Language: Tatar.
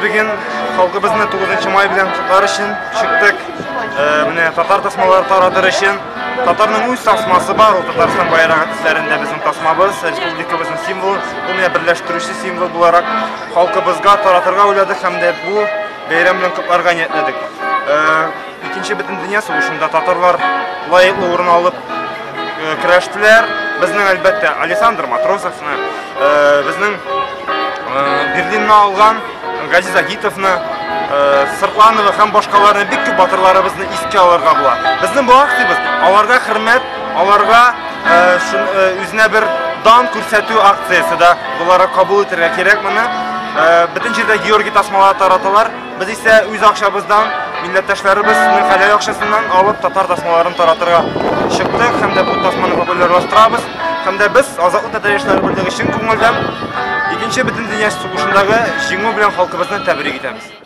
бүген халкыбызны 9 май белән котлар өчен чыктык. Менә татар тасмалары таратыр өчен. Татарның үз тасмасы бар, ул Татарстан байрагы төсләрендә безнең тасмабыз, республикабызның символы. Ул менә берләштерүче символ буларак халкыбызга таратырга уйладык һәм дә бу бәйрәм белән котларга ниятләдек. Икенче бөтендөнья сугышында татарлар лаеклы урын алып көрәштеләр. Безнең, әлбәттә, Александр Матросовны, безнең Берлинны алган Газиз Агитовны, Сыртланова һәм башкаларны бик күп батырларыбызны искә алырга була. Безнең бу акциябез аларга хөрмәт, аларга үзенә бер дан күрсәтү акциясе дә буларак кабул итәргә кирәк моны. Бөтен җирдә Георгий тасмалары тараталар. Без исә үз акчабыздан, милләттәшләребезнең хәләл акчасыннан алып татар тасмаларын таратырга чыктык һәм дә бу тасманы популярлаштырабыз. Һәм дә без Азатлык татар яшьләре берлеге чын күңелдән Икенче бөтендөнья сугышындагы җиңү белән халкыбызны тәбрик итәбез.